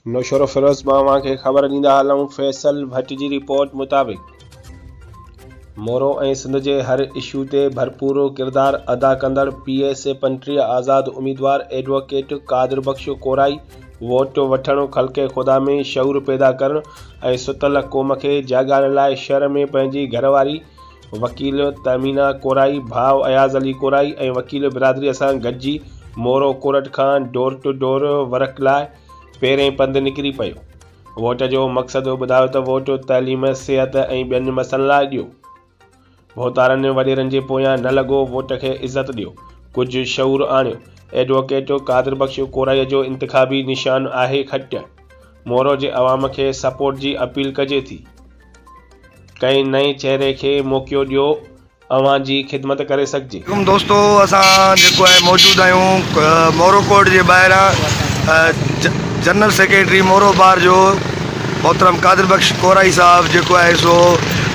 نوشهروفيروز مان اوهان کي خبر ڏيندا هلون فيصل ڀٽ جي رپورٽ مطابق مورو ۽ سنڌ جي هر اشو تي ڀرپور ڪردار ادا ڪندڙ پي ايس 35 آزاد اميدوار ايڊووڪيٽ قادر بخش ڪورائي ووٽ وٺڻ خلق خدا ۾ شعور پيدا ڪرڻ ۽ ستل قوم کي جاڳائڻ لاء شهر ۾ پنهنجي گهر واري وڪيل تهمينه ڪورائي، ڀاء اياز علي ڪورائي ۽ وڪيل برادري سان گڏجي مورو ڪورٽ کان ڊور ٽو ڊور ورڪ لاء پيرين پنڌ نڪري پيو. ووٽ جو مقصد ٻڌايو ته ووٽ تعليم، صحت ۽ ٻين مسئلن لاء ڏيو. ڀوتارن وڏيرن جي پويان نه لڳو، ووٽ کي عزت ڏيو. ڪجهه شعور آڻيو. ايڊووڪيٽ قادر بخش ڪورائي جو انتخابي نشان آهي کٽ. مورو جي عوام کي سپورٽ جي اپيل ڪجي ٿي. ڪنهن نئين چهري کي موقعو ڏيو اوهان جي خدمت ڪري سگهجي. عليڪم دوستو اسان جيڪو آهي موجود آهيون مورو ڪورٽ جي ٻاهران جنرل سيڪريٽري مورو بار جو محترم قادر بخش ڪورائي صاحب جيڪو آهي سو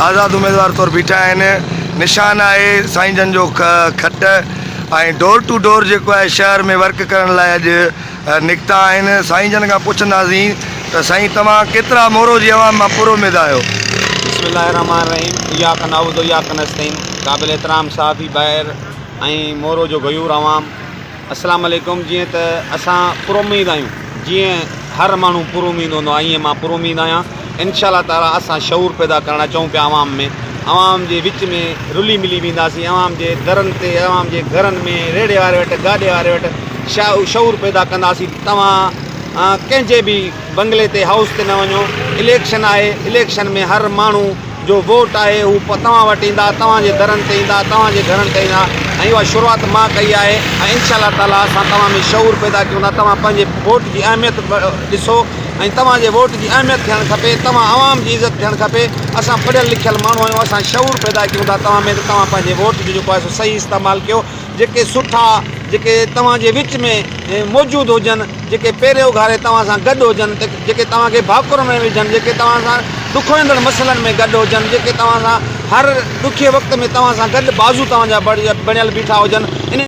آزاد اميدوار طور بيٺا آهن نشان آهي سائين جن جو کٽ ۽ ڊور ٽو ڊور جيڪو آهي شهر ۾ ورڪ ڪرڻ لاء اڄ نڪتا آهن سائين جن کان پڇنداسين ته سائين توهان ڪيترا مورو جي عوام مان پر اميد آهيو. بسم الله الرحمٰن الرحيم اياڪ نعبد و اياڪ نستعين قابل احترام صحافي ڀائر ۽ مورو جو غيور عوام السلام عليڪم جيئن ته اسان پر اميد آهيون جيئن هر ماڻهو پر اميد هوندو آهي ائين مان پر اميد آهيان انشاء الله تعالٰي اسان شعور پيدا ڪرڻ اچون پيا عوام ۾ عوام جي وچ ۾ رلي ملي وينداسين عوام جي درن تي عوام جي گهرن ۾ ريڙهي واري وٽ گاڏي واري وٽ شعور پيدا ڪنداسين ته توهان ڪنهن جي به بنگلي تي هائوس تي نه وڃو اليڪشن آهي اليڪشن ۾ هر ماڻهو جو ووٽ آهي هو توهان وٽ ايندا توهان جي درن تي ايندا توهان جي گهرن تي ايندا ۽ اها شروعات مان ڪئي آهي ۽ انشاء الله تعالٰي اسان توهان ۾ شعور پيدا ڪيون ٿا توهان پنهنجي ووٽ جي اهميت ڏسو ۽ توهان جي ووٽ جي اهميت ٿيڻ کپي، توهان عوام جي عزت ٿيڻ کپي، اسان پڙهيل لکيل ماڻهو آهيون، اسان شعور پيدا ڪيون ٿا توهان ۾ ته توهان پنهنجي ووٽ جو جيڪو آهي سو صحيح استعمال ڪيو، جيڪي سٺا جيڪي توهان جي وچ ۾ موجود هجن، جيڪي پيري اگهاڙي توهان سان گڏ هجن، جيڪي توهان کي ڀاڪر ۾ وجهن، جيڪي توهان سان ڏکوئيندڙ مسئلن ۾ گڏ هجن، جيڪي توهان سان هر ڏکي وقت ۾ توهان سان گڏ بازو توهان جا بڻيل بيٺا هجن، انهن.